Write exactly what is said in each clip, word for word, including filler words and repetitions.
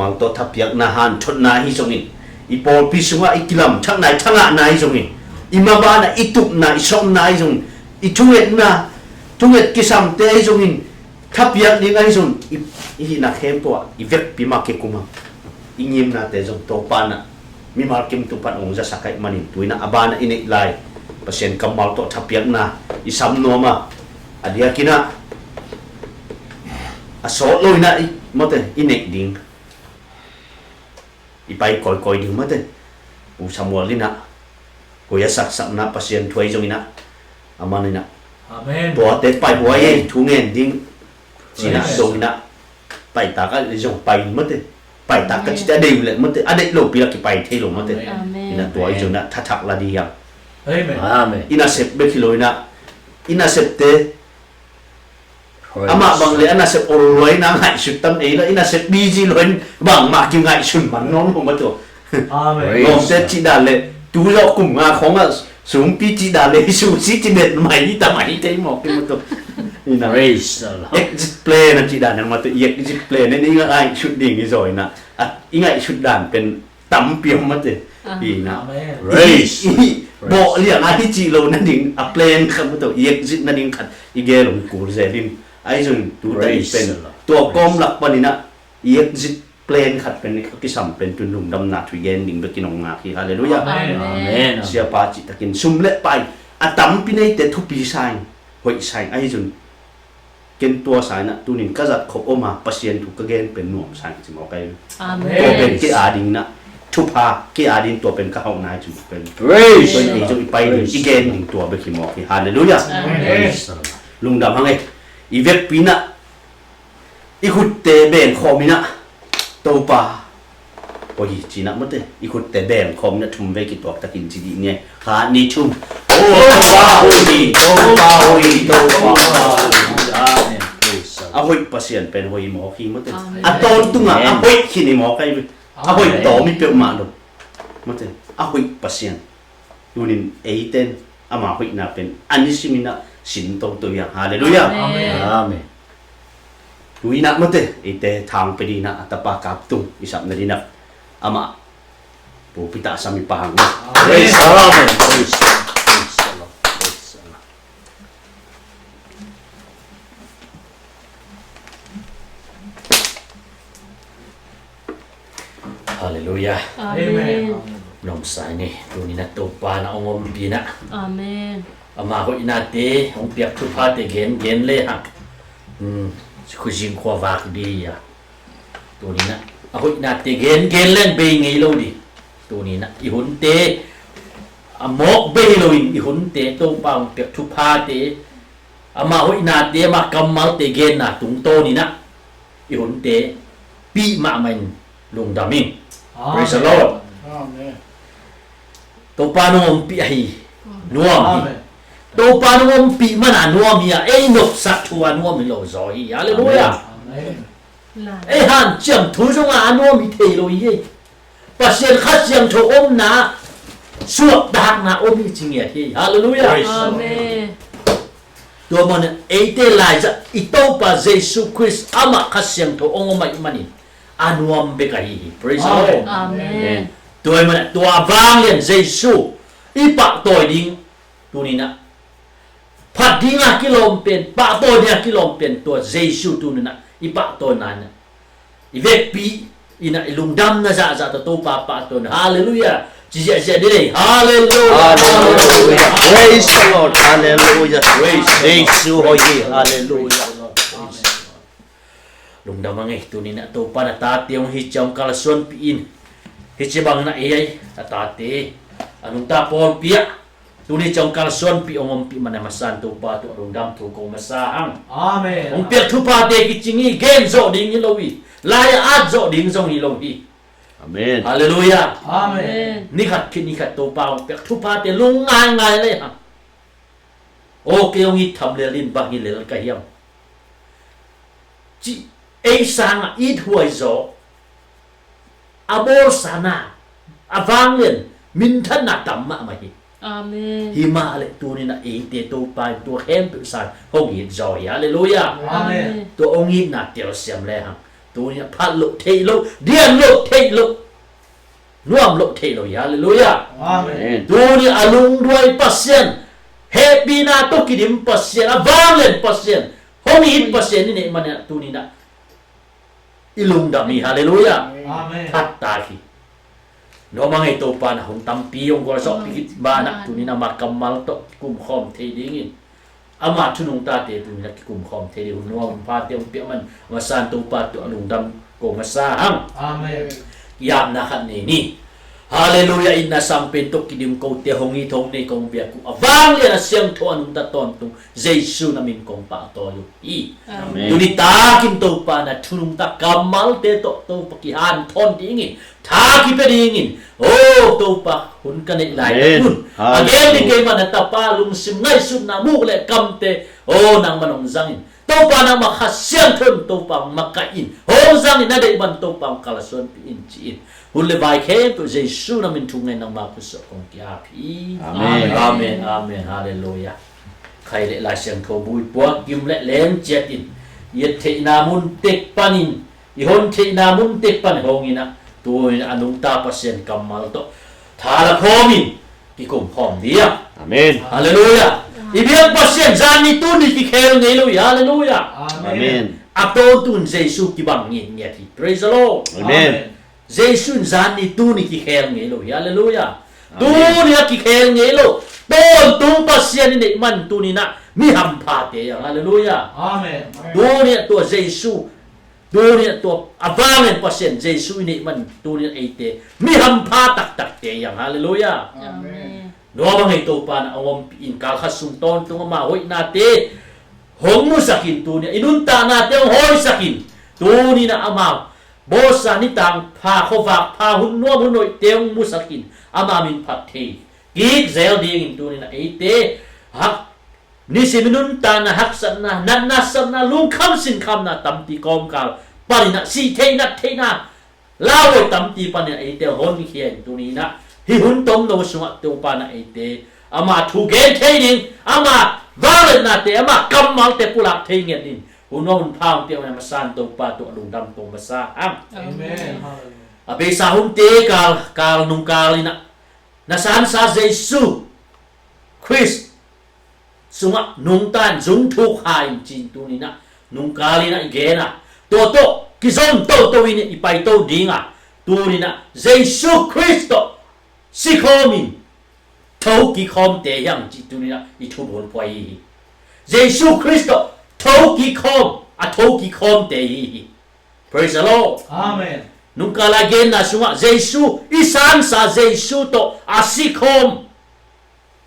Mal tawh thapiakna hanthotna ahi zongin, i pawlpi sungah i kilamthakna, i thangahna ahi zongin, i mabanah i tupna, i sawmna ahi zongin, i thungetna, thunget kisamte ahi zongin, thapiak ding ahi zongin, i, i hihna khempeuh ah i vekpi mah kikum a, i ngimnate zong Topa in ah mimal kim tung pan hong zasak ahih manin, tu in ah a banah i neih lai Pasian kammal tawh thapiakna i sam nuam a, a diakin ah a sawt lo in ah i, mawte, i neih ding, i pai kawikawi ding, mawte. Pu Samuel in ah hoi a saksakna Pasian thu ahi zongin ah, aman in ah, amen, tuate pai huai ei, thu ngen ding, ci-in ah, amen, dong in ah, paitak a zong pai in, mawte. Paitak ka, amen, cite a deih uh leh, mawte, a deih lopi lak kipai thei lo, mawte. Amen. Amen. In ah tua ahi zongin ah thathak la ding hiam? Amen. Amen. I nasep bek hi lo in ah, i nasepte, amah bang le a nasep ol lua in ah ngaihsut tam ei lo, i nasep busy lua in bangmah kingaihsun man nawn lo, mawte. Amen. Praise. Lawmte cih dan le tu zawh kum nga khawng ah sumpi cih dan le i susi ci bet mai hi ta mai hi thei mawk hi, mawte. In ah, praise the Lord, exit plan a cih dan, mawte, exit plan in i ngaihsut ding hi zaw in ah, a, i ngaihsut dan pen tampi om, mawte. Ah. Hi in ah. Amen. I, praise, i, praise, bawh liang a hi cih lo nading a plan khat, mawte, i exit nading khat i gel hong kul zel in. Ahi zongin tu ta i pen, praise the Lord, tua kawm lak panin ah i exit plan khat pen, a kisam pen, tun lungdamna thu i gen ding bekin hong ngak hi. Halleluiah. Amen. Amen. Siapa cihtakin sum le pai a tampi neite thupi sa in, hoih sa in, ahi zongin ken tua sa in ah, tunin ka zat khop om a, Pasian thu ka gen pen nuam sa in, ci mawk ahi. Amen. Tua pen kei a ding in ah thupha, kei a ding tua pen ka hauhna hi, ci mawk ahi. Praise. Tua in ei zong i pai ding, praise, i gen ding tua bek hi mawk hi. Halleluiah. Amen. Praise the Lord. Lungdam hang ei. I vekpi in ah i khutte bengkhawm in ah, Topa hoih hi, ci in ah, mawte, i khutte bengkhawm in ah thum vei kituak takin ci dih ni ei. Khat, nih, thum. Topa hoih hi, Topa hoih hi, Topa hoih hi. Amen. Praise the Lord. A hoih Pasian pen hoih hi mawk hi, mawte. Amen. A tawntung a, amen, a hoih khin hi mawk ahi ve. A hoih, amen, tawm hi peuhmah lo, mawte. A hoih Pasian. Tunin eite in ama hoihna pen a nisim in ah sin toto hi hang. Halleluiah. Amen. Amen. Tu in ah, mawte, eite thang pia ding in ah a tapa Kap Tung i sap nading in ah amah pulpit ah sam hi pah hang. Amen. Praise the Lord. Praise the Lord. Praise the Lord. Halleluiah. Amen. Amen. Nong sai ni, tuni in ah Topa in ah hong ompih in ah. Amen. Ama hoihnate, hong piak thuphate gen, gen le hang. Hmm, khuzing khua vak dih a. Tuni in ah a hoihnate gen, gen leng bei ngei lo dih. Tuni in ah i hunte, a mawk bei lo in i hunte, Topa hong piak thuphate, ama hoihnate, ama kammalte genna tungtawn in ah i hunte pih mahmah in lungdam ing. Praise the Lord. Amen. Topa nong ompih ahi nuam hi. Amen. Topa nong ompih man a nuam hi a, ei nopsak thu a nuam hi lo zaw hi. Halleluiah. Amen. Ei hanciam thu zong a nuam hi thei lo hi. Pasian Kha Siangtho omna suakdakna om hi ci ngiat hi. Halleluiah. Praise the Lord. Amen. Tua manin eite laizat i Topa Jesu Khrist amah Kha Siangtho hong om ahih manin a nuam bek ahi hi. Praise the Lord. Amen. Amen. Tua ahih manin tua vanglian Jesu i pahtawi ding, tuni in ah phat ding a kilawm pen, pahtawi ding a kilawm pen tua Jesu tuni in ah i pahtawina in ah i vekpi in ah i lungdamna zahzah tawh Topa pahtawina. Halleluiah. Ci ziahziah dih lei. Halleluiah. Halleluiah. Praise the Lord. Halleluiah. Praise the Lord. Jesu hoih hi. Halleluiah. Lungdam hang ei, tuni in ah Topa in a tate hong hi ciang kalsuanpih in, hi ci bangin ah ei a tate a nungta pawlpi ah tuni ciang kalsuanpih hong ompih man a masa in Topa tungah lungdam thu ko masa hang. Amen. Hong piak thuphate kicing hi, gen zawh ding hi lo hi, lai-ah at zawh ding zong hi lo hi. Amen. Halleluiah. Amen. Ni khat khit ni khat Topa hong piak thuphate lung ngaingai le hang. Aw, kei hong it tham lel in bang hi lel ka hiam? Cih ei sangah it huai zaw, a bawlsa na, a vanglian minthanna tam mahmah hi. Amen. Hi mah leh tuni in ah eite Topa in tua khempeuh sang hong it zaw hi. Halleluiah. Amen. Tua hong itna telsiam le hang. Tuni a phat loh theih loh, dian loh theih loh, nuam loh theih loh hi. Halleluiah. Amen. Tuni a lungduai Pasian, hehpihna tawh kidim Pasian, a vanglian Pasian, hong it Pasian i neih manin ah tuni in ah i lungdam hi. Halleluiah. Amen. Phat ta hi. Nuam a ngei Topa in ah hun tampi hong gualzawhpih khit banah tuni in ah ama kammal tawh kikumkhawm thei dingin, ama thunungtate tuni in ah kikumkhawm thei ding hun nuam hun phate hong piak man, a masa in Topa tungah lungdam ko masa hang. Amen. Ki-apna khat nei ni. Halleluiah. Itna sangpen tawh kidim kote hong it hong nei kong biak uh, a vanglian a siangtho a nungta tawntung Jesu na min kong pahtawi uh hi. Amen. Tuni takin Topa in ah thunungta kammalte tawh Topa kihanthawn dingin, tha kipia dingin, oh Topa, hun ka neih lai un. Amen. A gen ding keimah na tapa lungsim ngaihsutna, muk le kamte, oh nangman hong zangin, Topa nangmah Kha Siangtho in Topa makaih in, hong zangin, na deih bang Topa hong kalsuanpih in ci-in, hun le vai khempeuh Jesu na min thum ngai nangma khut sungah kong ki-ap hi. Amen. Amen. Amen. Halleluiah. Khai le Lai Siangtho bu i puak kim le lem ciatin, i et theihna mun tek panin, i hon theihna mun tek pan hong in ah, tuni in ah a nungta Pasian kammal tawh tha la khawmin kikumkhawm ding. Amen. Halleluiah. I biak Pasian zan ni tuni kikhel ngei lo hi. Halleluiah. Amen. A tawntungin Jesu kibang ngiatngiat hi. Praise the Lord. Amen. Jesu in zan ni tuni kikhel ngei lo hi. Halleluiah. Amen. Tuni a kikhel ngei lo, tawntung Pasian i neih man tuni in ah mi hamphate hi hang. Halleluiah. Amen. Tuni a tua Jesu, tuni a tua a vanglian Pasian Jesu i neih man tuni in ah eite mi hampha taktakte hi hang. Halleluiah. Amen. Nuam a ngei Topa in ah hong ompih in, kal khat sung tawntung ama hoihnate hong musakin, tuni a i nuntaknate hong hawisakin, tuni in ah ama bawlsa nitang pha, khuavak pha, hun nuam hun hoihte hong musakin, ama min phat thei kik zel dingin tuni in ah eite hak nisim i nuntakna haksatna, natna satna, lungkham sinkhamna tampi kawmkal panin ah, sih theih nat theihna lauhuai tampi panin ah eite hong honkhia in, tuni in ah hih hun tomno sungah Topa in ah eite ama thu gen thei ding, ama vangliatnate, ama kammalte pulak thei ngiat ding hun nuam hun pha hong piak man, a masa in Topa tungah lungdam ko masa hang. Amen. A beisa hunte kal, kal nungkal in ah na sansa Jesu Khrist sungah nungta in, zung thuk kha in ci-in tuni in ah nungkal in ah i gen a, tua tawh kizom toto in i paito ding a, tuni in ah Jesu Khrist tawh sikhawm in thokik khawmte hi hang cih tuni in ah i thubulphuh ahi hi. Jesu Khrist tawh thokik khawm, a thokik khawmte hi hi. Praise the Lord. Amen. Nungkal a genna sungah Jesu, i sansa Jesu tawh a sikhawm,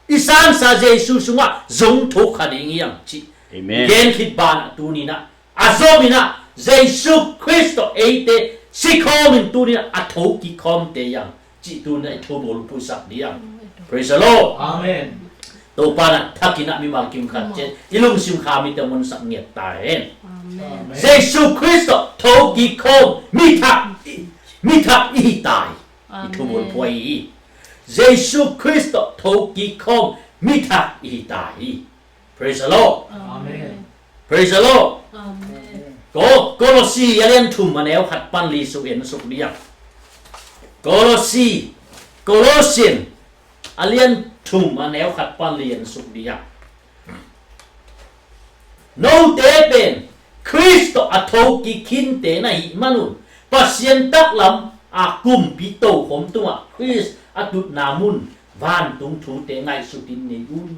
i sansa Jesu sungah zung thuk kha ding hi hang cih, amen, gen khit banah tuni in ah a zom in ah Jesu Khrist tawh eite sikhawm in tuni in ah a thokik khawmte hi hang cih tuni in ah i thubulphuhsak ding hi hang. Praise the Lord. Amen. Topa in ah thak in ah mimal kim khat ciat i lungsim kha mite hong honsak ngiat ta hen. Amen. Jesu Khrist tawh thokik khawm mi thak, mi thak i hi ta hi. I thubulphuh ahi hi. Jesu Khrist tawh thokik khawm mi thak i hi ta hi. Praise the Lord. Amen. Praise the Lord. Amen. Ko, Kolosi a lian thum a neu khat pan li suk en suk ding. Kolosi, Colossian a lian thum a neu khat pan li en suk ding. Note pen Khrist tawh a thokik khinte na hih manun, Pasian taklam a kumpi tokhom tungah Khrist a tutna mun vantung thute ngaihsutin nei un.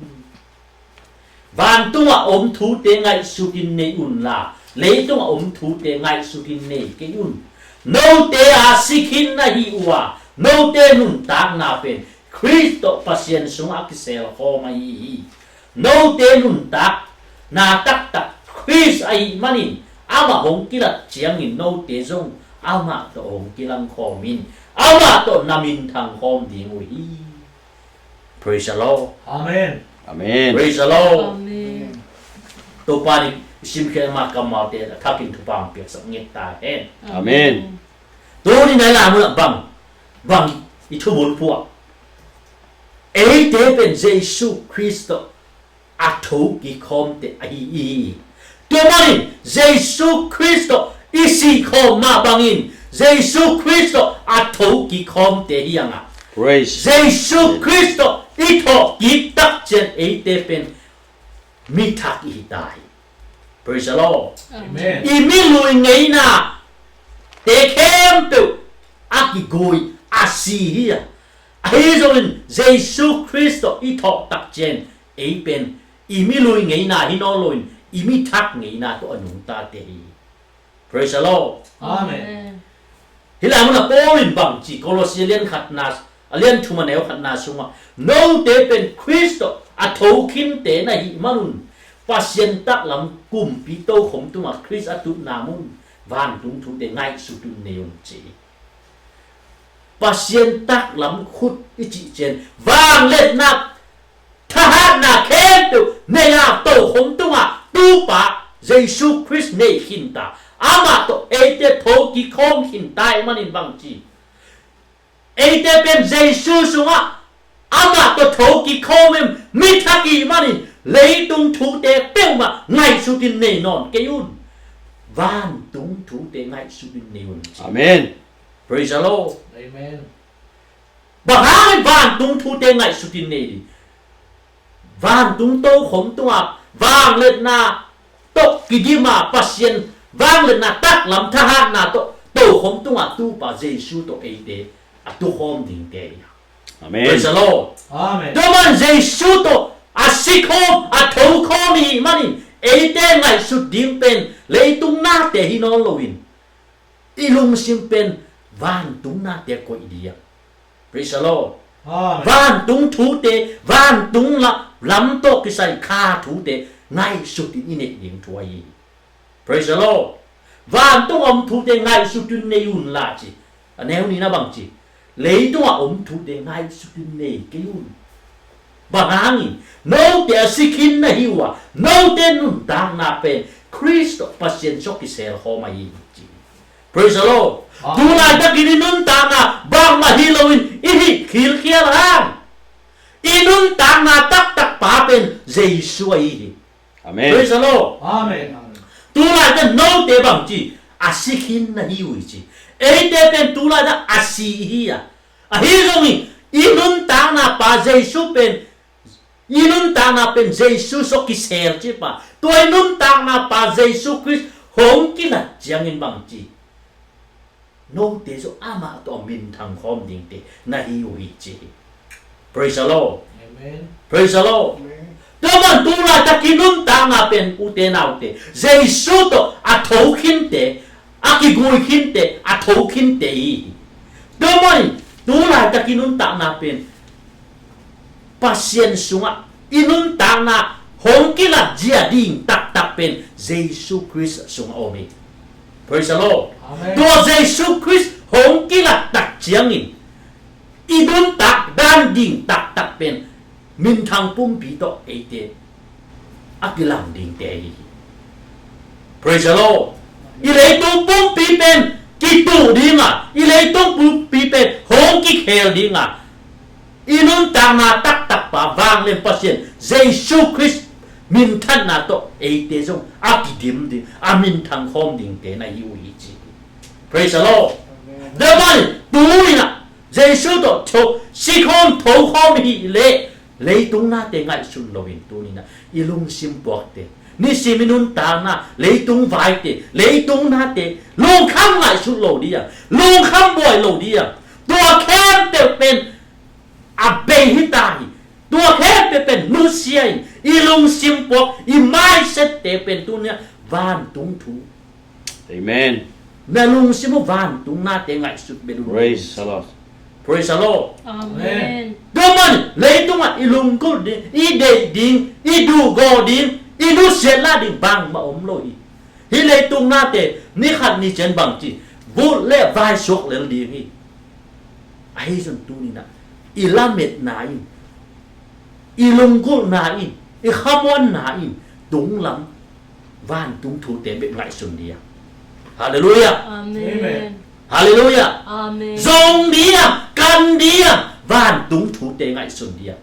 Vantungah om thute ngaihsutin nei unla, leitungah om thute ngaihsutin nei kei un. Note a sikhin na hi uh a, note nuntakna pen Khrist tawh Pasian sungah a kiselkhawm ahi hi. Note nuntakna taktak Khrist ahih manin, amah hong kilat ciangin note zong amah tawh hong kilangkhawm in, amah tawh na minthangkhawm ding uh hi. Praise the Lord. Amen. Amen. Praise the Lord. Amen. Topa in i simkhiat ma kammalte a thakin thupha hong piaksak ngiat ta hen. Amen. Tuni nai lam uh bang, bang i thubulphuh ah, eite pen Jesu Khrist tawh a thokik khawmte ahi hi. Tua manin Jesu Khrist tawh I sih khawm mah bangin Jesu Khrist tawh a tho kik khawmte hi hang a. Praise. Jesu Khrist tawh i thawh kik tak ciang eite pen mi thak i hi ta hi. Praise the Lord. Amen. I mi lui ngeina te khempeuh a kigui a si hi a. Ahi zongin Jesu Khrist tawh i thawh tak ciang ei pen i mi lui ngeina hi nawn loin i mi thak ngeina tawh a nungtate hi. Praise the Lord. Amen. Hih lai munah Paul in bang ci, Kolose lian khatna, a lian thum a neu khatna sungah, note pen Khrist tawh a tho khinte na hih manun, Pasian taklam kumpi tokhom tungah Khrist a tutna mun vantung thute ngaihsut un nei un ci. Pasian taklam khut i cih ciang vangliatna thahatna khempeuh nei a tokhom tungah tupa Jesu Khrist nei khinta. Amah tawh eite tho kikhawm khinta ih manin bang ci. Eite pen Jesu sungah amah tawh tho kikhawm in mi thak ih manin leitung thute peuhmah ngaihsut in nei nawn kei un. Vantung thute ngaihsut in nei un ci. Amen. Praise the Lord. Amen. Bang hangin vantung thute ngaihsut in nei ding? Vantung tokhom tungah vangliatna tawh kidim a Pasian vangliatna taklam thahatna tawh tokhom tungah tupa Jesu tawh eite a tukhawm dingte hi. Amen. Praise the Lord. Amen. Tua man Jesu tawh a sikhawm a thokhawm ih manin eite ngaihsut ding pen leitung nate hi nawn loin i lungsim pen vantung nate koih ding. Praise the Lord. Amen. Vantung thute, vantung la-, lam tawh kisai kha thute ngaihsut in i neih ding thu ahi hi. Praise the Lord. Vantung om thute ngaihsut in nei un la ci. A neu nihna bang ci. Leitungah om thute ngaihsut in nei kei un. Bang hangin note a si khin na hi uh a, note nuntakna pen Khrist tawh Pasian sung kisel khawm ahi hi ci. Praise the Lord. Amen. Tulaitakin i nuntakna bangmah hi loin i hih khilkhial hang. I nuntakna taktak pa pen Jesu ahi hi. Amen. Praise the Lord. Amen. Tulaitak note bang ci, a si khin na hi uh hi ci. Eite pen tulaitak a si hi a. Ahi zongin i nuntakna pa Jesu pen, i nuntakna pen Jesu sung kisel ci pa. Tua i nuntakna pa Jesu Khrist hong kilat ciangin bang ci. Note zong amah tawh a minthang khawm dingte na hi uh hi ci hi. Praise the Lord. Amen. Praise the Lord. Amen. Tua man tulaitak i nuntakna pen ute naute, Jesu tawh a tho khinte, a kigui khinte, a tho khinte hi. Tua man tulaitak i nuntakna pen Pasian sungah i nuntakna hong kilat zia ding taktak pen Jesu Khrist sungah om hi. Praise the Lord. Amen. Tua Jesu Khrist hong kilat tak ciangin i nuntak dan ding taktak pen minthang pumpi tawh eite a kilang dingte hi. Praise the Lord. I leitung pumpi pen kituh ding a, i leitung pumpi pen hong kikhel ding a, i nuntakna taktak pa vanglian Pasian Jesu Khrist minthanna tawh eite zong a kidim ding, a minthang khawm dingte na hi uh hi ci. Praise the Lord. Amen. Tua man tu-in ah Jesu tawh tho, sikhawm thokhawm hi leh leitung nate ngaihsun loin tu-in ah i lungsim puakte, nisim i nuntakna, leitung vaite, leitung nate lungkham ngaihsun lo ding a, lungkham buai lo ding a, tua khempeuh pen a bei hi ta hi. Tua khempeuh pen nusia in i lungsim puak, i mindset-te pen tu-in ah vantung thu. Amen. Na lungsim uh vantung nate ngaihsut bel un. Praise the Lord. Praise the Lord. Amen. Tua man leitungah i lunggulh ding, i deih ding, i duhgawh ding, i nusiat lah ding bangmah om lo hi. Hih leitung nate ni khat ni ciang bang ci, vut le vai suak lel ding hi. Ahi zong tu-in ah i lametna in, i lunggulhna in, i khamuanna in tunglam vantung thute bek ngaihsun ding a. Halleluiah. Amen. Halleluiah. Amen. Zong ding a, kan ding a, vantung thute ngaihsun ding a.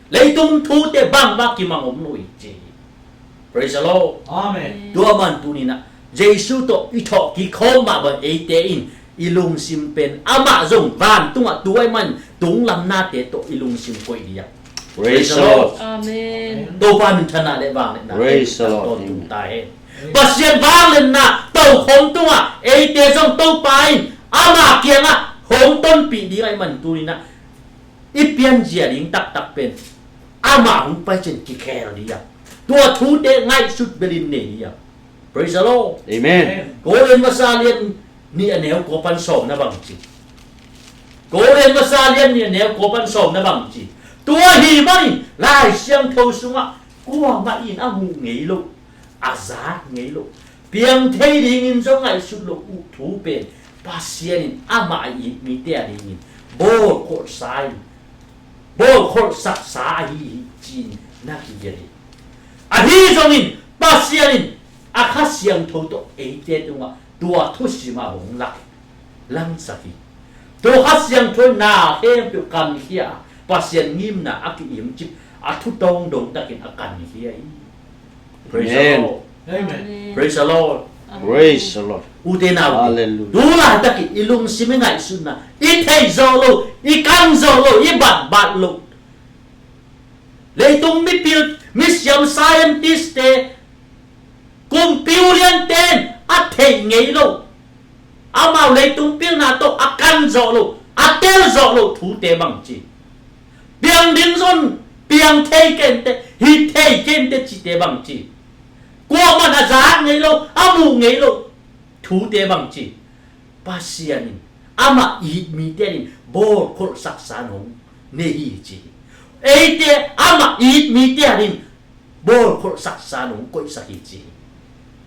Leitung thute bangmah kimang om lo hi ci hi. Praise the Lord. Amen. Tua man tu-in ah Jesu tawh i thawhkik khawm mah bang eite in i lungsim pen amah zong vantungah tu ahih man tunglam nate tawh i lungsim koih ding a. Praise the Lord. Amen. Topa minthanna le vangliatna Praise the Lord. Tawntung ta hen. Pasian vangliatna tokhom tungah eite zong Topa in ama kiangah hong tonpih ding ahih man tuni-in ah i pianzia ding taktak pen amah hong pai ciang kikhel ding a, tua thute ngaihsut belin nei ding a. Praise the Lord. Amen. Korin masa lian nih a neu kua pan sawm na bang ci. Korin masa lian nih a neu kua pan sawm na bang ci. Tua ahih manin Lai Siangtho sungah kuamah in a muh ngei lo, a zak ngei lo, piang thei dingin zong ngaihsut loh uh thu pen Pasian in amah a it mite a dingin bawlkholhsa in, bawlkholhsaksa ahi hi ci-in na kigen hi. Ahi zongin Pasian in a Kha Siangtho tawh eite tungah tua thusim a hong lak, langsak hi. Tua Kha Siangtho in na khempeuh kankhia a, Pasian ngimna a ki-imcip a thutawng dongtakin a kankhia hi. Praise the Amen. Lord. Amen. Praise the Lord. Amen. Praise the Lord. Ute naute. Hallelujah. Tu laitakin i lungsim i ngaihsutna, i theih zawh loh, i kan zawh loh, i batbat loh. Leitung mipil, misiam scientist te, kumpi uliante in a theih ngei lo, amau leitung pilna tawh a kan zawh loh, a tel zawh loh thute bang ci. Piang ding zong piang thei kei inteh, hi thei kei inteh cite bang ci. Kuamah in a zak ngei lo, a muh ngei lo thute bang ci. Pasian in amah it mite ading bawlkholhsaksa in hong nei hi ci hi. Eite amah it mite ading bawlkholhsaksa in hong koihsak hi ci hi.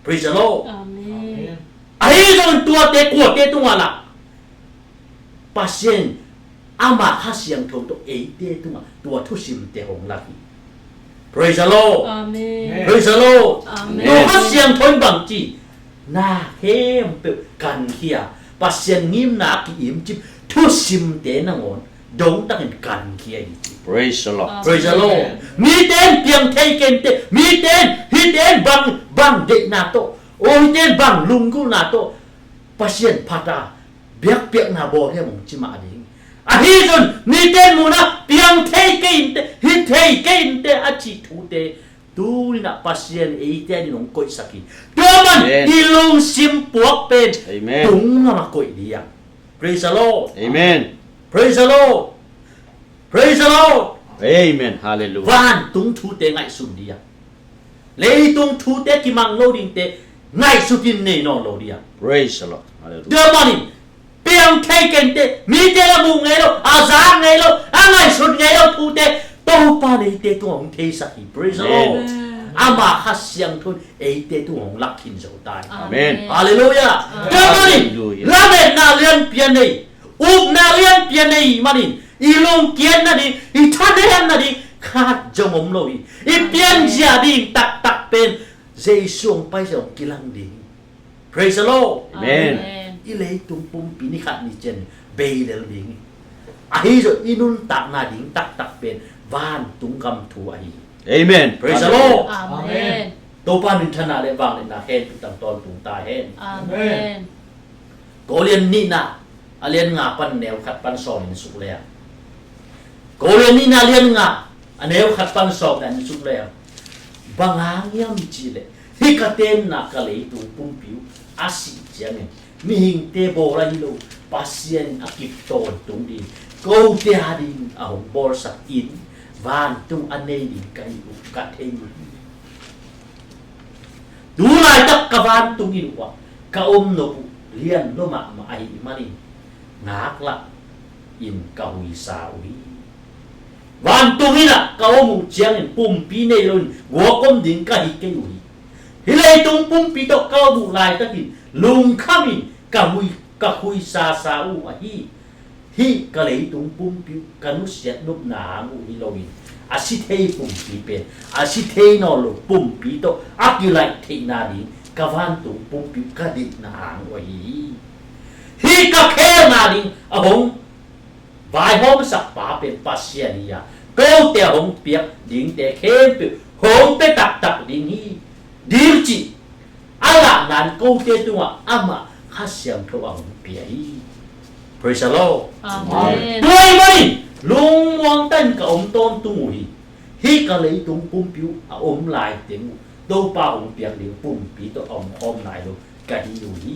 Praise the Lord. Amen. Amen. Ahi zongin tuate kuate tungah lah Pasian in ama Kha Siangtho tawh eite tungah tua thusimte hong lak hi. Praise the Lord. Amen. Praise the Lord. Amen. Tua Kha Siangtho in bang ci, na khempeuh kankhia, Pasian ngimna a ki-imcip thusimte nangawn dongtakin kankhia hi ci. Praise the Lord. Praise the Lord. Amen. Mite in piang thei kei inteh, mite in hite in bang, bang deihna tawh, o hite in bang lunggulhna tawh Pasian phat a biakpiakna bawl hiam hong ci mah ding. Ahi zongin mite in muhna piang thei kei inteh, hi thei kei inteh a cih thute tuni-in ah Pasian eite ading hong koihsak hi. Tua man Amen. I lungsim puak pen Amen. Tung ngam a koih ding. Praise the Lord. Amen. Praise the Lord. Praise the Lord. Amen. Hallelujah. Vantung thute ngaihsun ding. Leitung thute kimang lo dingte ngaihsutin nei nawn lo ding. Praise the Lord. Hallelujah. Tua manin piang thei kei inteh, mite in a muh ngei lo, a zak ngei lo, a ngaihsut ngei lo thute Topa in eite tungah hong theisak hi. Praise the Lord. Amen. Ama Kha Siangtho in eite tungah hong lak khin zo ta hi. Amen. Hallelujah. Amen. Tua manin Hallelujah. Lametna lianpi a nei, upna lianpi a nei manin i lungkiat nading, i thanem nading khat zong om lo hi. I pianzia ding taktak pen Jesu hong paisa hong kilang ding hi. Praise the Lord. Amen. Amen. I leitung pumpi ni khat ni ciang bei lel ding hi. Ahi zong i nuntakna ding taktak pen vantung gam thu ahi hi. Amen. Praise the Lord. Amen. Topa minthanna le vangliatna khempeuh tang tawntung ta hen. Amen. Korin nihna a lian nga pan neu khat pan sawm in suk le a. Korin nihna a lian nga a neu khat pan sawm in suk le a. Bang hang hiam cih leh hih ka tenna ka leitung pumpi uh a sih ciangin mihingte bawl ahi lo, Pasian in a kip tawntung ding, kote ading a hong bawlsak inn vantung a nei ding ka hi uh ka thei uh hi. Tu laitak ka vantung inn uh ah ka om nop uh lian lua mahmah ahih manin ngaklah in ka huisa uh hi. Vantung inn ah ka om uh ciangin pumpi nei loin guak om ding ka hi kei uh hi. Hih leitung pumpi tawh ka om uh laitakin lungkhamin ka hui, ka huisasa uh ahi. Hih ka leitung pumpi uh ka nusiat nopna hang uh hi loin a si thei pumpi pen a si thei nawn lo pumpi tawh a kilaih theihna ding ka vantung pumpi uh ka deihna hang uh ahi hi. Hih ka khelna ding a hong vaihawmsak pa pen Pasian hi a, kote a hong piak dingte khempeuh hong pia taktak ding hi ding cih a lahna in kote tungah amah Kha Siangtho a hong pia hi. Praise the Lord. Amen. Tua ahih manin lungmuang takin ka om tawntung uh hi. Hih ka leitung pumpi uh a om lai teng uh Topa hong piak ding pumpi tawh a omkhawm nai lo ka hi uh hi.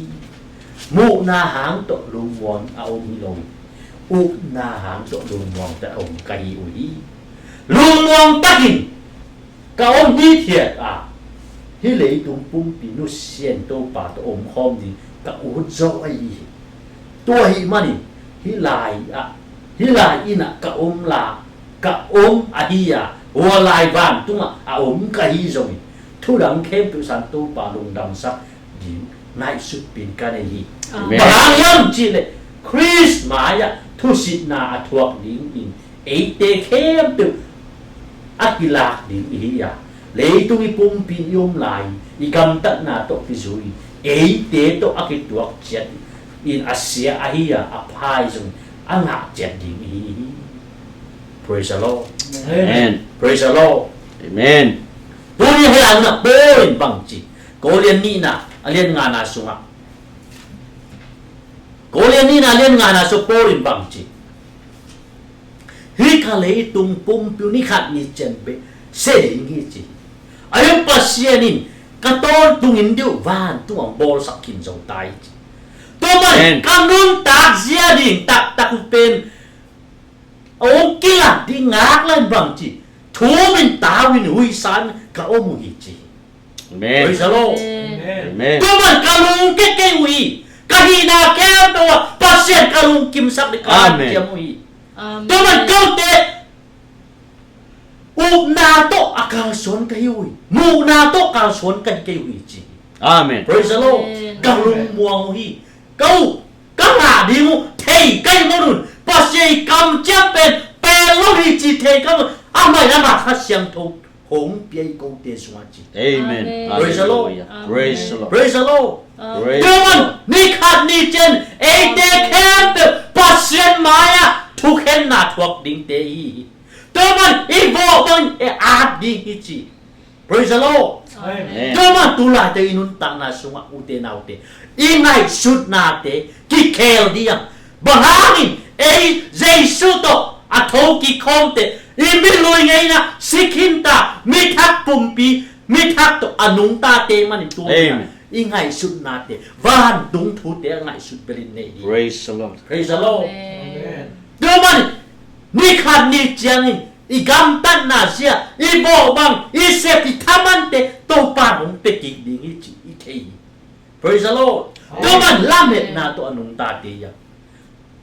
Muhna hang tawh lungmuang a om hi lo hi. Upna hang tawh lungmuang takin a om ka hi uh hi. Lungmuang takin ka om hithiat a, hih leitung pumpi nusia in Topa tawh omkhawm ding ka ut zo ahi hi. Tua ahih manin hih lai ah, hih lai inn ah ka om la, ka om ahi a, hua lai vantungah a om ka hi zongin, thudang khempeuh sang Topa lungdamsak ding ngaihsutpih ka nei hi. Amen. Bang hang hiam cih leh Khrist mai-ah thusitna a thuak dingin eite khempeuh a kilak ding i hi a, leitung i pumpi i om lai i gamtatna tawh kizui, eite tawh a kituak ciat in a sia ahi a, a pha ahi zong a ngah ciat ding i hi hi. Praise the Lord. Amen. Praise the Lord. Amen. Tuni hih lai munah Paul in bang ci, Korin nihna a lian ngana sungah, Korin nihna a lian ngana sung Paul in bang ci, hih ka leitung pumpi uh ni khat ni ciang beh sia ding hi ci. Ahi zong Pasian in ka tawntungin ding uh vantung ah bawlsak khin zo ta hi ci. Tua manin, amen, ka nuntak zia ding taktak uh pen a hong kilak ding ngak lai bang ci, thum in, tau in, huisa in ka om uh hi ci. Amen. Praise the Lord. Amen. Amen. Tua manin ka lungkia kei uh hi. Ka hihna khempeuh ah Pasian ka lungkimsak ding ka, amen, hanciam uh hi. Amen. Tua manin kote upna tawh a kalsuan ka hi uh hi. Muhna tawh kalsuan ka hi kei uh hi ci. Amen. Praise the Lord. Amen. Ka lungmuang uh hi. Ka up, ka ngah ding uh thei ka hih manun, Pasian i kamciam pen pel lo hi ci thei ka hih manun, amah in amah Kha Siangtho hong pia hi kote sungah ci. Amen. Amen. Praise the Lord. Hallelujah. Amen. Praise the Lord. Praise the Lord. Amen. Praise the Lord. Tua manin ni khat ni ciang eite khempeuh Pasian mai-ah thukhenna thuak dingte i hi hi. Tua manin i vawh bangin i at ding hi ci. Praise the Lord. Amen. Tua manin tu laitakin i nuntakna sungah, ute naute, i ngaihsutnate kikhel ding a, bang hangin ei Jesu tawh a thokik khawmte, i milui ngeina si khinta, mithak pumpi, mithak tawh a nungtate manin tu, amen, i ngaihsutnate vantung thute a ngaihsut belin nei ding. Praise the Lord. Praise the Lord. Amen. Tua manin ni khat ni ciangin i gamtatna zia, i vawh bang, i sep, i thamante Topa hong pia kik ding hi ci i thei hi. Praise the Lord. Amen. Tua manin lametna tawh a nungtate hi a.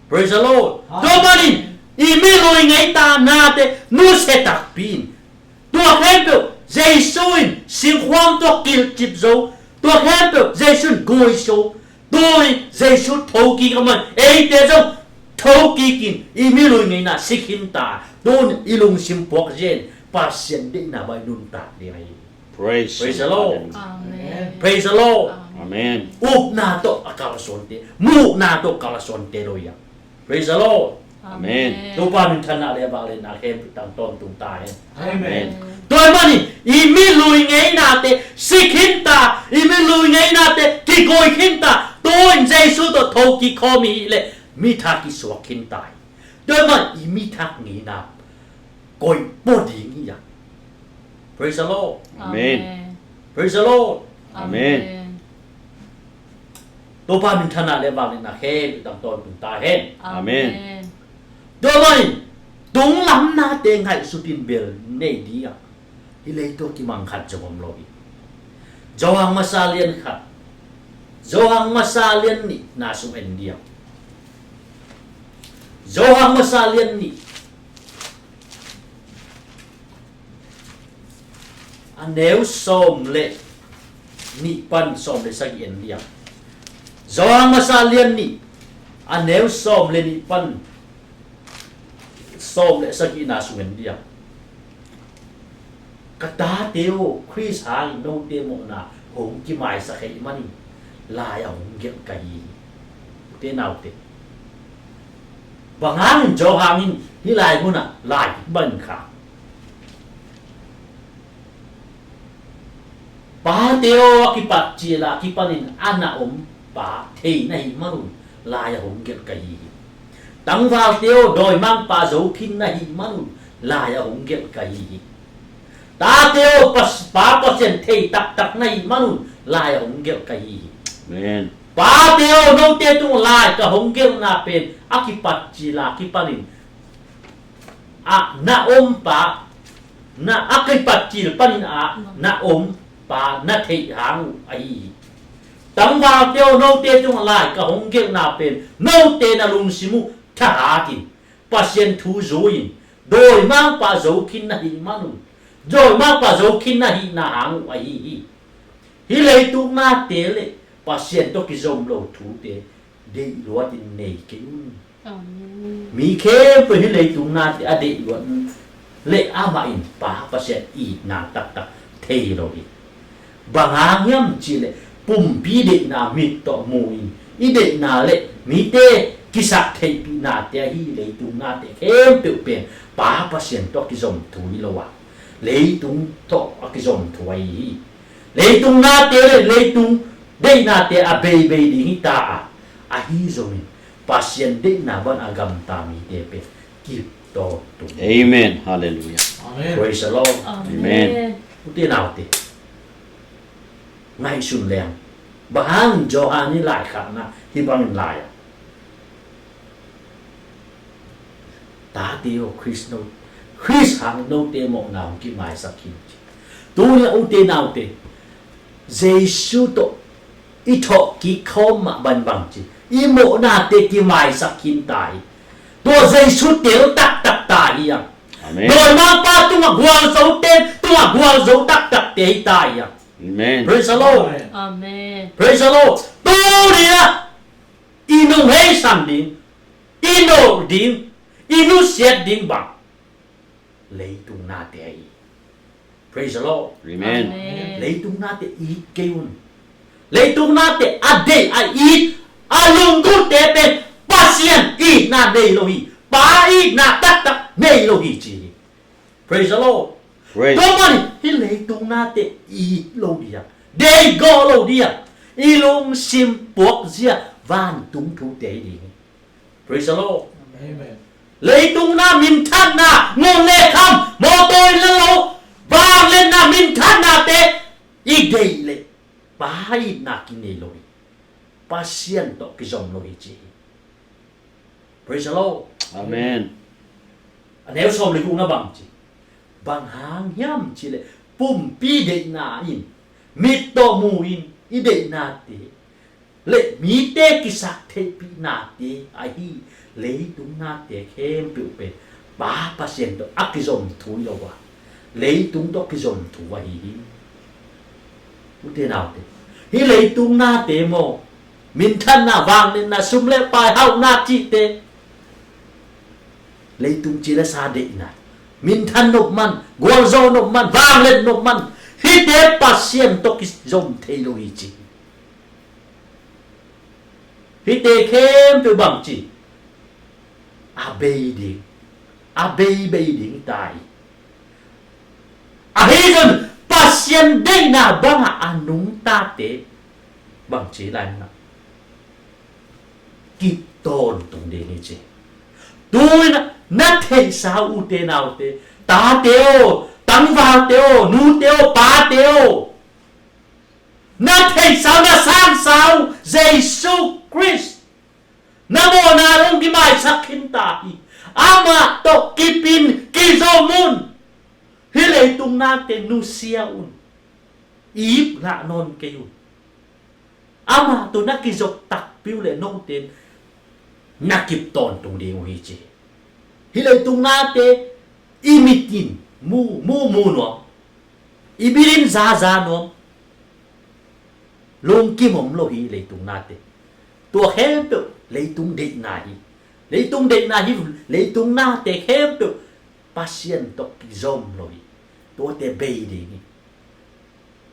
Praise the Lord. Amen. Tua manin i milui ngeina nate nusia takpi in, tua khempeuh Jesu in singkhuam tawh kilhcip zo, tua khempeuh Jesu in guai zo, tu-in Jesu thokik a, amah in eite zong thokik in i milui ngeina si khinta, tu-in i lungsim puak zia in Pasian deihna bang i nuntak ding ahi hi. Praise the Lord. Amen. Praise the Lord. Amen. Upna tawh a kalsuante, muhna tawh kalsuante lo hi a. Praise the Lord. Amen. Amen. Topa minthanna le vangliatna khempeuh tang tawntung ta hen. Amen. Tua ahih manin i milui ngeinate si khinta, i milui ngeinate kiguai khinta, tu-in Jesu tawh thokik khawm i hih leh mithak i suak khinta hi. Tua ahih manin i mithak ngeina koih pua ding hi a. Praise the Lord. Amen. Amen. Praise the Lord. Amen. Amen. Topa minthanna le vangliatna khempeuh tang tawntung ta hen. Amen. Amen. Tua ahih manin tunglam nate ngaihsut in bel nei ding a, hih leitungah kimang khat zong om lo hi. Johan Masa lian khat, Johan Masa lian nihna sung en ding a. Johan Masa lian nih, a neu sawm le nih pan sawm le sagih en ding a. Johan Masa lian nih, a neu sawm le nih pan sawm le sagihna sung en ding a. Ka tate aw, Khrist hangin note mawhna hong kimaisak ahih manin lai-ah hong gelh ka hi hi. Ute naute, bang hangin Johan in hih lai munah lai hong ban kha? Pate aw, a kipat cil a kipanin a na om pa thei na hih manun lai a hong gelh ka hi hi. Tangvalte aw, dawimangpa zo khin na hih manun lai a hong gelh ka hi hi. Tate aw, pas- Pa Pasian thei taktak na hih manun lai a hong gelh ka hi hi. Amen. Pate aw, note tung lai ka hong gelhna pen a kipat cil a kipanin a na om pa, na a kipat cil panin a na om pa na theih hang uh ahi hi. Tangvalte aw, note tungah lai ka hong gelhna pen note na lungsim uh thahatin, Pasian thu zui-in, dawimangpa zo khin na hih manun, dawimangpa zo khin na hihna hang uh ahi hi. Hih leitung nate le Pasian tawh kizom lo thute deih luatin nei kei un. Amen. Mi khempeuh hih leitung nate a deih luat le amah in Pa Pasian itna taktak thei lo hi. Bang hang hiam cihleh pumpi deihna mit tawh mu-in i deihna le mite kisaktheihpihnate ahi leitung nate khempeuh pen Pa Pasian tawh kizom thu hi lo a, leitung tawh a kizom thu ahi hi. Leitung nate le leitung deihnate a beibei ding hi ta a, ahi zongin Pasian deihna bang a gamta mite pen kip tawntung. Amen. Hallelujah. Amen. Praise the Lord. Amen. Amen. Ute naute, ngaihsun leng, bang hang Johan i laikhakna hih bangin lai a, tate aw, Khrist no, Khrist hang note mawhna hong kimaisak hi. Tuni a ute naute, Jesu tawh i thawhkik khawm mah bangbang ci, i mawhnate kimaisak khin ta hi. Tua Jesu tel taktak ta hi a. Amen. Dawimangpa tungah gualzote tungah gualzo taktakte hi ta hi a. Amen. Praise the Lord. Amen. Praise the Lord. Tuni a i nungheisan ding, i nolh ding, i nusiat ding bang leitung nate ahi. Praise the Lord. Amen. Amen. Leitung nate it kei un. Leitung nate a deih, a it, a lunggulhte pen Pasian itna nei lo hi. Pa itna taktak nei lo hi ci hi. Praise the Lord. Praise. Tua manin hih leitung nate it lo ding a, deih gawh lo ding a, i lungsim puakzia vantung thute hi ding hi. Praise the Lord. Amen. Leitung na minthanna, ngol le kham, mawtaw in la lo, vangliatna minthanna te i deih leh Pa itna kinei lo hi. Pasian tawh kizom lo hi ci hi. Praise the Lord. Amen. A neu sawm le gukna bang ci, bang hang hiam cihleh pumpi deihna in, mit tawh mu-in i deihnate le mite kisaktheihpihnate ahi leitung nate khempeuh pen Pa Pasian tawh a kizom thu hi lo a, leitung tawh kizom thu ahi hi. Ute naute, hih leitung nate maw, minthanna, vangliatna, sum le pai, hauhna cihte, leitung ci le sa deihna, minthan nop man, gualzo nop man, vangliat nop man, hihte Pasian tawh kizom thei lo hi ci. Hihte khempeuh bang ci, a bei ding, a beibei ding ta hi. Ahi zong Pasian deihna bangah a nungtate bang ci lai na, kip tawntung ding hi ci. Tu-in na theihsa uh, ute naute, tate aw, tangvalte aw, nute aw, pate aw, na theihsa uh, na sansa uh Jesu Khrist, na mawhna hong kimaisak khin ta hi. Amah tawh kipin kizom un. Hih leitung nate nusia un. Ip lah nawn kei un. Amah tawh na kizop takpi uh leh note na kip tawntung ding uh hi ci. Hih leitung nate i mit in mu mu mu nuam, i bil in za za nuam, lungkim om lo hi leitung nate. Tua khempeuh leitung deihna hi. Leitung deihna hi. Leitung nate khempeuh Pasian tawh kizom lo hi. Tuate bei ding hi.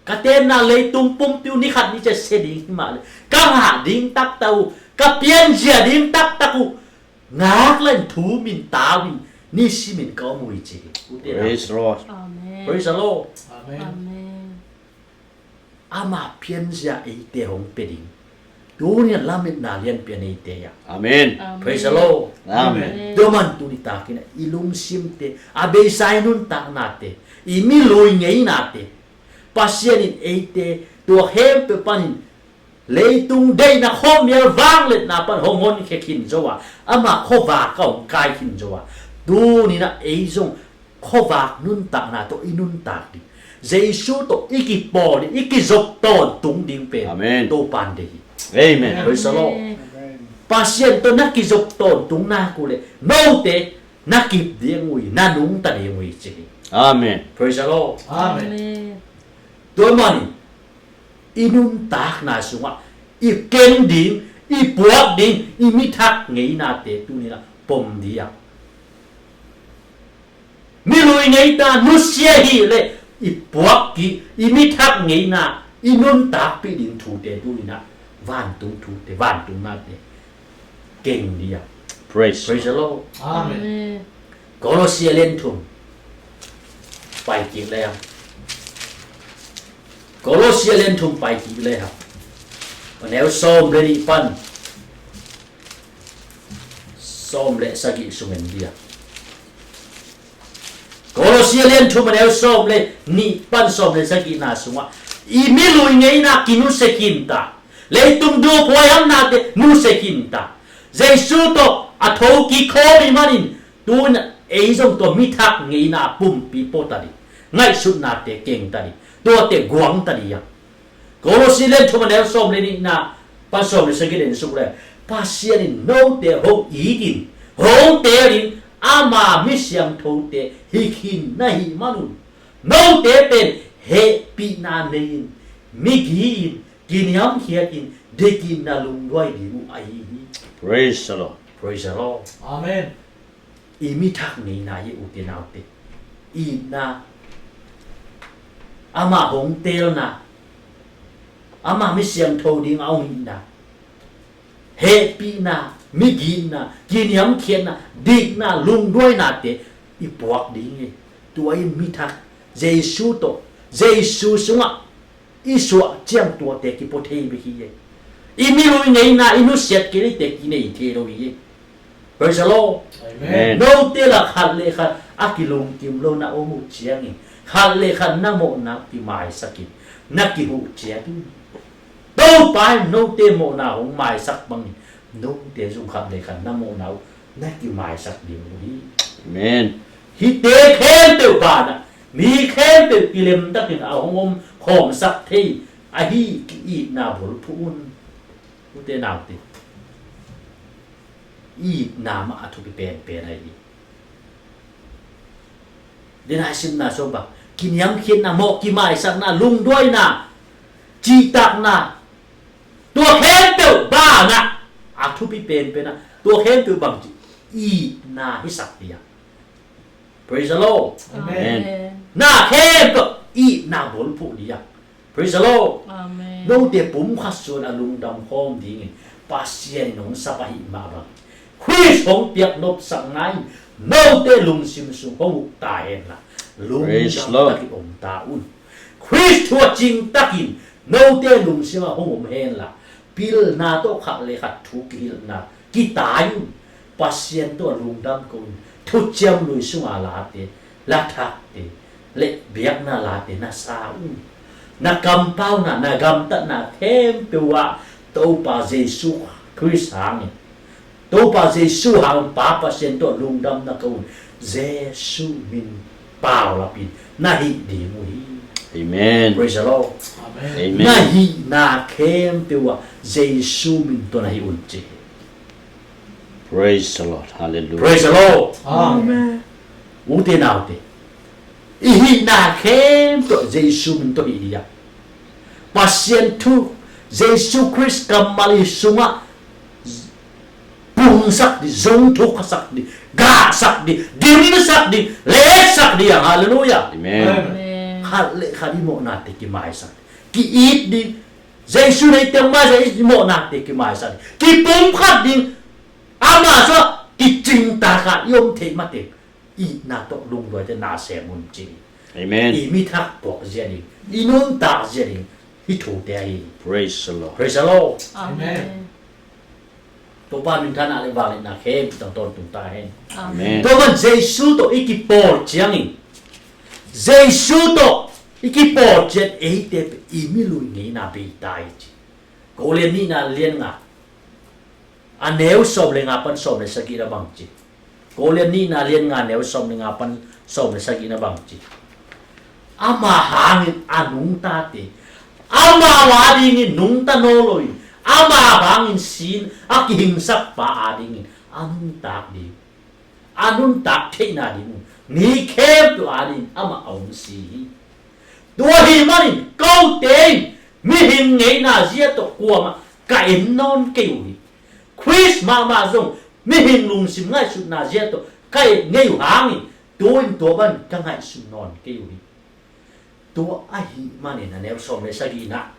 Ka tenna leitung pumpi uh ni khat ni ciang sia ding hi mah leh, ka ngah ding taktak uh, ka pianzia ding taktak uh, ngak lah in, thum in, tau in, nisimin ka om uh hi ci hi. Ute naute. Praise the Lord. Amen. Praise the Lord. Amen. Amen. Ama pianzia eite hong pia ding. Tuni-in lametna lianpi a neite hi a. Amen. Praise the Lord. Amen. Tua man tuni takin i lungsimte a beisa i nuntaknate, i milui ngeinate, Pasian in eite tua khempeuh panin leitung deihna khuamial vangliatna pan hong honkhia khin zo a, ama khuavak a hong kai khin zo a, tuni-in ei zong khuavak nuntakna tawh i nuntak ding, Jesu tawh i kipawl ding, i kizop tawntung ding pen Topa'n deih hi. Amen. Praise the Lord. Pasian tawh na kizop tawntung nak uh leh note na kip ding uh hi, na nungta ding uh hi ci hi. Amen. Praise the Lord. Amen. Tua manin i nuntakna sungah i ken ding, i puak ding, i mithak ngeinate tuni-in a pom ding a, milui ngeina nusia hi leh i puak kik, i mithak ngeina i nuntakpih ding thute tuni-in a vantung thute, vantung nate keng ding a. Praise the Lord. Amen. Kolosia lian thum pai kik le hang. Kolosia lian thum pai kik le hang. A neu sawm le nih pan sawm le sagih sung en ding a. Kolosia lian thum a neu sawm le nih pan sawm le sagihna sungah i milui ngeina kinusia khin ta, leitung duap huaihamnate nusia khin ta, Jesu tawh a tho kikhawm i hih manin tuni-in ei zong tua mithak ngeina pumpi pua ta ding, ngaihsutnate keng ta ding, tuate guang ta ding a. Kolosi lian thum a neu sawm le nihna pan sawm le sagih en suk le, Pasian in note hong itin, hong teelin, ama mi siangthote hi khin na hih manun, note pen hehpihna nei-in, migi-in, kiniamkhiatin, dikin na lungduai ding uh ahi hi. Praise the Lord. Praise the Lord. Amen. I mithak ngeina hi, ute naute. Itna, ama hong teelna, ama mi siangtho ding a hong itna, hehpihna, migitna, kiniamkhiatna, dikna, lungduainate i puak ding hi. Tua in mithak, Jesu tawh, Jesu sungah i suah ciang tuate kipua thei bek hi. I milui ngeina i nusiat kei leite kinei thei lo hi. Praise the Lord. Amen. Note la khat le khat a kilungkim lo na om uh ciangin, khat le khat na mawhna kimaisakin, na kihuh ciangin, Topa in note mawhna hong maisak bangin note zong khat le khat na mawhna uh na kimaisak ding uh hi. Amen. Hihte khempeuh banah mi khempeuh kilemtakin a hong om khawmsak thei ahi, ki-itna bulphuh un. Ute naute, itna mah a thupi penpen ahi hi. Denai simna sawm bang, kiniamkhiatna, mawh kimaisakna, lungduaina, cihtakna, tua khempeuh banah a thupi penpen ah, tua khempeuh bang ci, itna hisak ding a. Praise the Lord. Amen. Na khempeuh itna bulphuh ding a. Praise the Lord. Amen. Note pumkhat suan a lungdam khawm dingin Pasian in hong sap ahih mah bang, Khrist hong piak nopsakna in note lungsim sung hong uk ta henla, lungdam takin om ta un. Khrist thu a cing takin note lungsim ah hong om henla, pilna tawh khat le khat thu kihilhna kitai un. Pasian tawh lungdam ko un. Thuciam Lui sunga late, lathakte le biakna late na sa un. Na kampauna, na gamtatna khempeuh ah Topa Jesu Khrist hangin, Topa Jesu hangin Pa Pasian tawh lungdam na ko un. Jesu min paulapin na hih ding uh hi. Amen. Praise the Lord. Amen. Na hihna khempeuh ah Jesu min tawh na hih un ci hi. Praise the Lord. Hallelujah. Praise the Lord. Amen. Ute naute, i hihna khempeuh Jesu min tawh hih ding a. Pasian thu, Jesu Khrist kammal i sungah pungsak ding, zungthuksak ding, gahsak ding, dimsak ding, leksak ding a. Hallelujah. Amen. Amen. Khat le khat i mawhnate kimaisak ding, ki-it ding. Jesu nei teng mah i mawhnate kimaisak ding, kipumkhat ding. Ama sungah kicingtak a i om theih mateng itna tawh lungduaite na sem un ci. Amen. I mithak puak zia ding, i nuntak zia ding, i thute ahi hi. Praise the Lord. Praise the Lord. Amen. Topa minthanna le vangliatna khempeuh tang tawntung ta hen. Amen. Tua man Jesu tawh i kipawl ciangin, Jesu tawh i kipawl ciang eite pen i milui ngeina bei ta hi ci. Korin nihna lian nga a neu sawm le nga pan sawm le sagih na bang ci. Korin nihna lian nga neu sawm le nga pan sawm le sagih na bang ci. Ama hangin a nungtate, ama adingin nungta nawn loin, ama hangin sin a kihingsakpa adingin a nuntak ding, a nuntak theihna ding mi khempeuh adingin amah a hong si hi. Tua ahih manin kote in mihing ngeina zia tawh kuamah ka en nawn kei uh hi. Khrist mahmah zong mihing lungsim ngaihsutna zia tawh ka en ngei uh hangin tu-in tua bang ka ngaihsun nawn kei uh hi. Tua ahih manin a neu sawm le sagihna,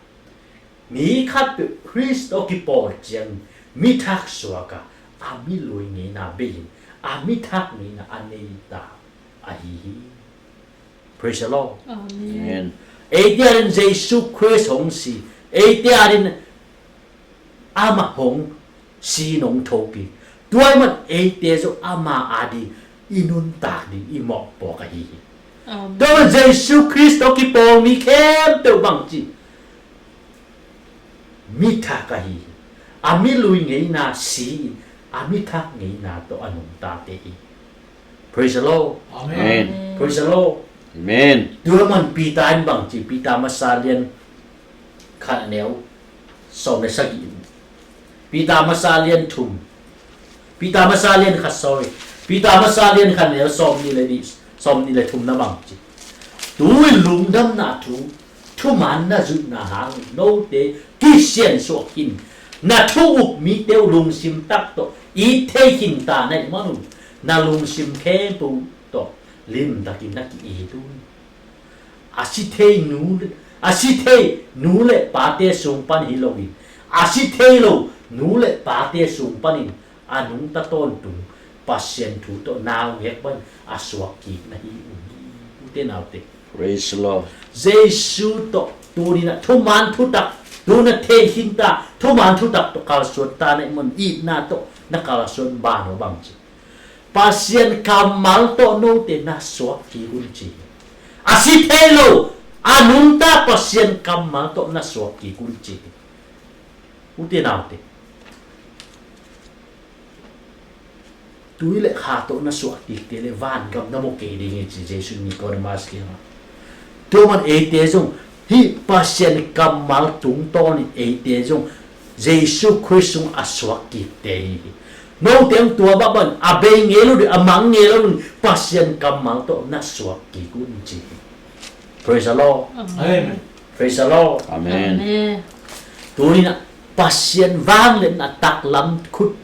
mi khatpeuh Khrist tawh kipawl ciang mi thak suak a, a milui ngeina bei-in a mi thak ngeina a nei ta ahi hi. Praise the Lord. Amen. Eite adin Jesu Khrist hong si, eite adin amah hong si nong thokik. Tua ahih man eite zong ama ading i nuntak ding i mawhpuak ahi hi. Amen. Tua man Jesu Khrist tawh kipawl mi khempeuh bang ci, mi thak ahi hi. A milui ngeina si-in a mi thak ngeina tawh a nungtate hi. Praise the Lord. Amen. Praise the Lord. Amen. Tua man Peter in bang ci, Peter masa lian khat a neu sawm le sagih in. Peter masa lian thum. Peter masa lian khat, sorry. Peter masa lian khat neu sawm nih le nih, sawm nih le thum na bang ci. Tu-in lungdamna thu, thuman na zuihna hangin note kisiansuah khin. Na thu-uk mite uh lungsim tak tawh it thei khin ta na hih man un, na lungsim khempeuh tawh limtakin na ki-it un. A si thei nu, a si thei nu le pate sung pan hi loin, a si thei lo nu le pate sung panin a nungta tawntung Pasian thu tawh naungek pan a suak kik na hi uh hi. Ute naute. Praise the Lord. Jesu tawh tuni-in ah thuman thutak tu na thei khin ta, thuman thutak tawh kalsuan ta na hih man un, itna tawh na kalsuan ban uh bang ci. Pasian kammal tawh note na suak kik un ci. A si thei lo, a nungta Pasian kammal tawh na suak kik un ci. Ute naute. Tui le kha tawh na suah kikte le vangam na mu kei ding hi ci Jesu in Nicodemus kiangah. Tua man eite zong hih Pasian kammal tungtawnin eite zong Jesu Khrist sung a suak kikte hi. Note hong tua bang bang a bei ngei lo ding, a mang ngei lo ding Pasian kammal tawh na suak kik un ci hi. Praise the Lord. Amen. Praise the Lord. Amen. Amen. Tuni-in ah Pasian vangliatna taklam khut,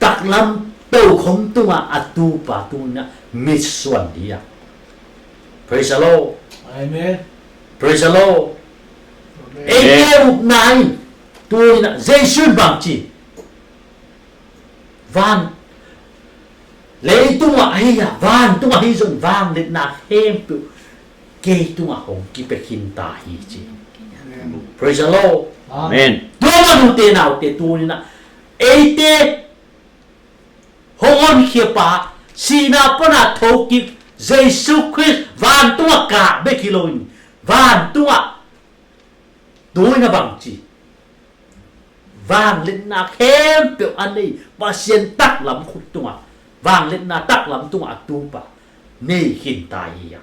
taklam tokhom tungah a tupa tuni-in ah mitsuan hi a. Praise the Lord. Amen. Praise the Lord. Amen. Eite ukna in tuni-in ah Jesu in bang ci. Van, leitungah ahi a, vantungah ahi zong vangliatna khempeuh kei tungah hong kipia khin ta hi ci. Amen. Praise the Lord. Amen. Tua man ute naute tuni-in ah eite hong honkhiapa sihna pana thokik Jesu Khrist vantungah kah bek hi loin vantungah tuni-in ah bang ci. Vangliatna khempeuh a nei Pasian taklam khut tungah, vangliatna taklam tungah a tupa nei khin ta hi a.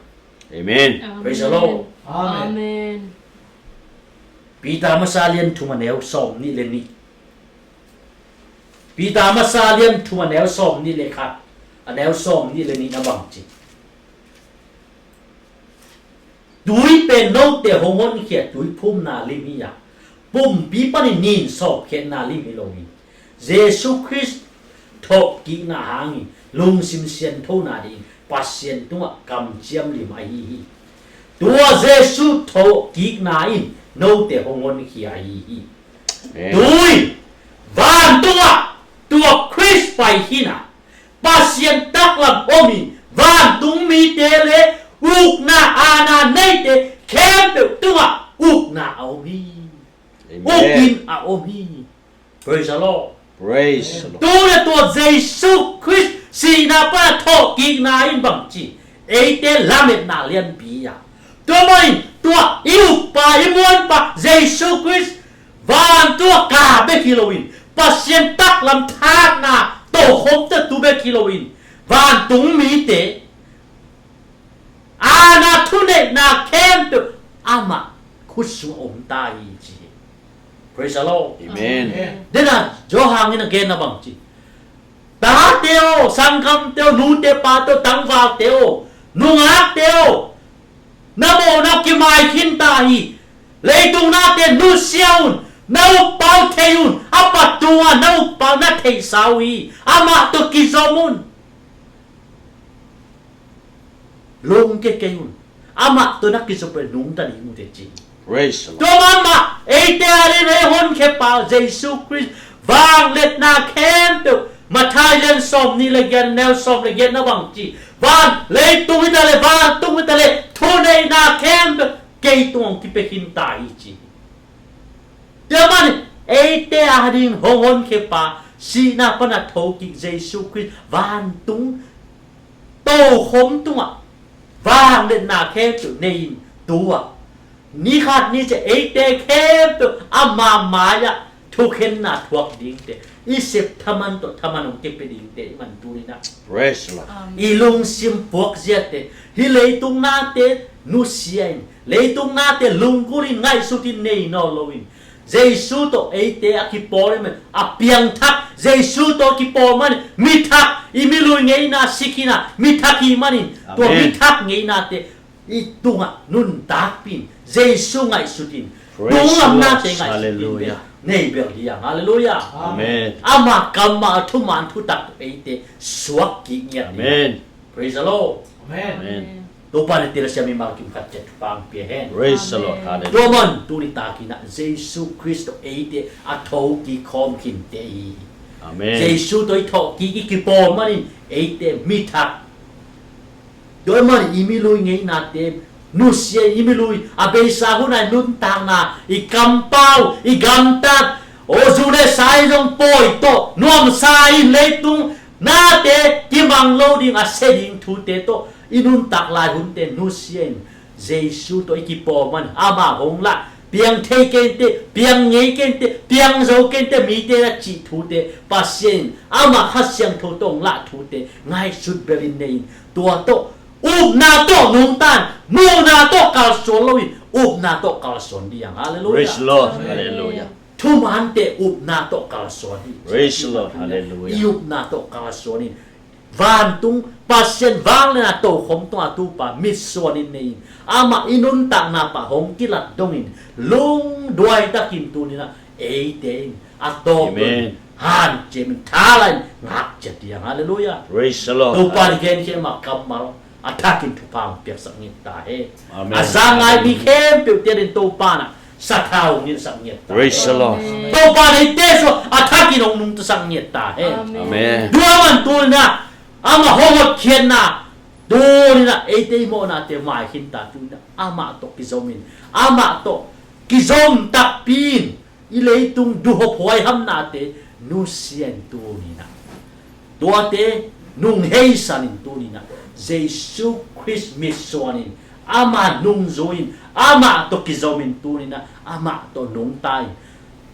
Amen. Praise the Lord. Amen. Amen. Peter masa lian thum a neu sawm nih le nih. Peter masa lian thum a neu sawm nih le khat, a neu sawm nih le nih na bang ci. Tui pen note hong honkhia tuiphumna lim hi a, pumpi panin nin sawpkhiatna lim hi loin Jesu Khrist thawhkikna hangin lungsim sianthona dingin Pasian tungah kamciam lim ahi hi. Tua Jesu thawhkikna in note hong honkhia ahi hi. Amen. Tui vantungah tua Khrist pai khin a, Pasian taklam om hi. Vantung mite le ukna aana neite khempeuh tungah Ukna a om hi. Amen. Ukin a om hi. Praise the Lord. Praise the Lord. Tu le tua Jesu Khrist sihna pan a thawhkikna in bangci, eite lametna lianpi a. Tua manin tua i ukpa, i muanpa Jesu Khrist vantung a kah bek hi loin, Pasian taklam thahatna tokhom tawh tu bek hi loin, vantung mite aana, thuneihna khempeuh amah khut sung om ta hi ci hi. Praise the Lord. Amen. Amen. Dena Johan in a genna bangci, tate aw, sanggamte aw, nute pate aw, tangvalte aw, nungakte aw, na mawhna kimai khin ta hi. Leitung nate nusia un, na ukpa uh thei un, a pat tunga na ukpa uh na theihsa uh hi. Amah tawh kizom un. Lungke kei un. Amah tawh na kizop le nungta ding uh teh ci. Praise the Lord. Tua mah mah eite a ding ei honkhiapa Jesu Khrist vangliatna khempeuh, Matthai lian sawmnih le giat, neu sawm le giat na bangci, van, leitung hi ta le vantung hi ta le thuneihna khempeuh kei tungah kipia khin ta hi ci. Tua manin eite a ding hong honkhiapa, sihna pan a thokik Jesu Khrist vantung tokhom tungah vangliatna khempeuh nei-in, tua ni khat ni ciang eite khempeuh ama mai-ah thukhenna thuak dingte, i sep thaman tawh thaman hong kipia dingte i man tuni-in ah, praise the Lord, amen, i lungsim puakziate, hih leitung nate nusia in, leitung nate lunggulhin, ngaihsutin nei nawn loin, Jesu tawh eite a kipawl in, a piangthak, Jesu tawh a kipawl manin mithak, i milui ngeina si khin a, mithak hi manin, tua, amen, mithak ngeinate i tungah nuntakpih in, Jesu ngaihsutin, praise the Lord, tunglam nate ngaihsutin, hallelujah, nei bel hi hang. Hallelujah. Amen. Ama kammal, a thuman thutak tawh eite suak kik ngiat hi hang. Amen. Praise the Lord. Amen. Amen. Topa in a telsiam mimal kim khat ciat thupha hong pia hen. Praise the Lord. Amen. Hallelujah. Tua manin tuni takin ah Jesu Khrist tawh eite a thokik khawm khinte hi. Amen. Jesu tawh i thawhkik, i kipawl manin eite mithak, tua manin i milui ngeinate nusia, i milui a beisa hun a i nuntakna, i kampau, i gamtat, aw, zu le sa i zong pawi tawh nuamsa in, leitung nate kimang lo ding, a sia ding thute tawh i nuntak lai hunte nusia in, Jesu tawh i kipawl manin amah hong lah, piang thei kei inteh, piang ngei kei inteh, piang zo kei inteh, mite na cih thute, Pasian in amah Kha Siangtho tawh hong lah thute ngaihsut belin nei in, tua tawh upna tawh nungta in, muhna tawh kalsuan loin, upna tawh kalsuan ding hi hang. Hallelujah. Praise the Lord. Amen. Hallelujah. Thumante upna tawh kalsuan hi. Praise the Lord. Hallelujah. I upna tawh kalsuan in, vantung Pasian vangliatna tokhom tungah Topa mitsuanin nei in, amah i nuntakna pan hong kilat dongin, lungduai takin tuni-in ah eite in a tawpna, amen, hanciamin thala in ngak ciat ding hi hang. Hallelujah. Praise the Lord. Topa in i genkhiatna kammal a thakin thupha hong piaksak ngiat ta hen. Amen. A za ngai mi khempeuhte adingin Topa in ah sathau hong ngetsak ngiat ta hen. Praise the Lord. Amen. Topa in eite sungah a thakin hong nungtasak ngiat ta hen. Amen. Amen. Tua manin tuni-in ah amah hong hotkhiatna, tuni-in ah eite i mawhnate mai khin ta, tuni-in ah amah tawh kizomin, amah tawh kizom takpi in, i leitung duhop huaihamnate nusia in, tuni-in ah tuate nungheisanin, tuni-in ah Jesu Khrist mitsuanin, ama nungzuiin, amah tawh kizomin, tuni-in ah amah tawh nungta in,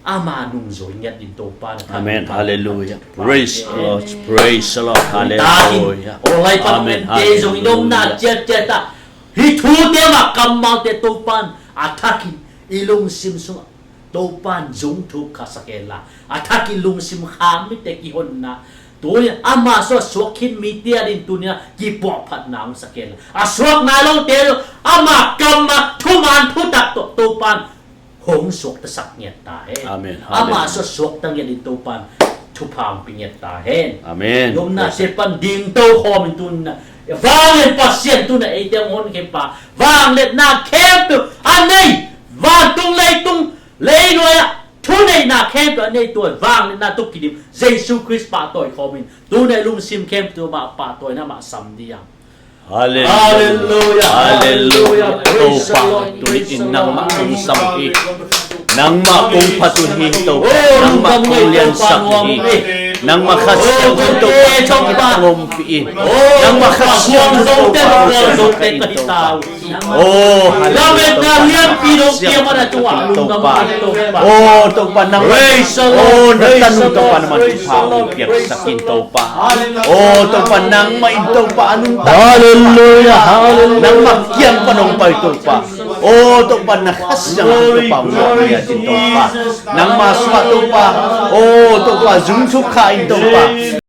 ama nungzui ngiat dingin Topa in a thakin, amen, hallelujah, praise the Lord, praise the Lord, hallelujah, online pan, amen, hallelujah, zong i nopna ciatciat ah hih thute, amah kammalte Topa in a thakin i lungsim sungah Topa in zungthuk khasak hen la, a thakin lungsim kham mite kihonna, tuni-in ama sungah suak khin mite adingin tuni-in ah kipuahphatna hong sak hen la, a suak nai lote zong ama kammal, thuman thutak tawh Topa in hong suaktasak ngiat ta hen. Amen. Ama, hallelujah, sungah suakta ngiat dingin Topa in thupha hong pia ngiat ta hen. Amen. Nopna, praise, ciat pan dingto khawmin tuni-in ah vanglian Pasian, tuni-in ah eite hong honkhiapa, vangliatna khempeuh a nei, vantung leitung leinuai ah thuneihna khempeuh a nei, tua vangliatna tawh kidim Jesu Khrist pahtawi khawmin, tuni-in ah i lungsim khempeuh amah pahtawi in amah sam ding hi hang. Halleluia. Halleluia. Halleluia. Praise the Lord. Topa, tuni-in nangmah kong sam hi. Nangmah kong phat uh hi, Topa. Oh, nangmah kong liansak hi. Nangmah Kha Siangtho, Topa, Topa, hong ompih in. Oh, nangmah Kha Siangtho, Topa, hong ompih in, Topa. Oh, halleluia. Topa, nangmah Kha Siangtho, Topa. Oh, Topa, nangmah. Praise the Lord. Oh, na tanu, Topa, nangmah thupha hong piaksak in, Topa. Oh, Topa, nangmah in, Topa, a nuntak. Halleluia, halleluia. Nangmah kiang pan hong pai, Topa. Oh, Topa, na Kha Siangtho, Topa, hong ompih in, Topa. Nangmah sungah, Topa. Oh, Topa, zung thuk kha in, Topa.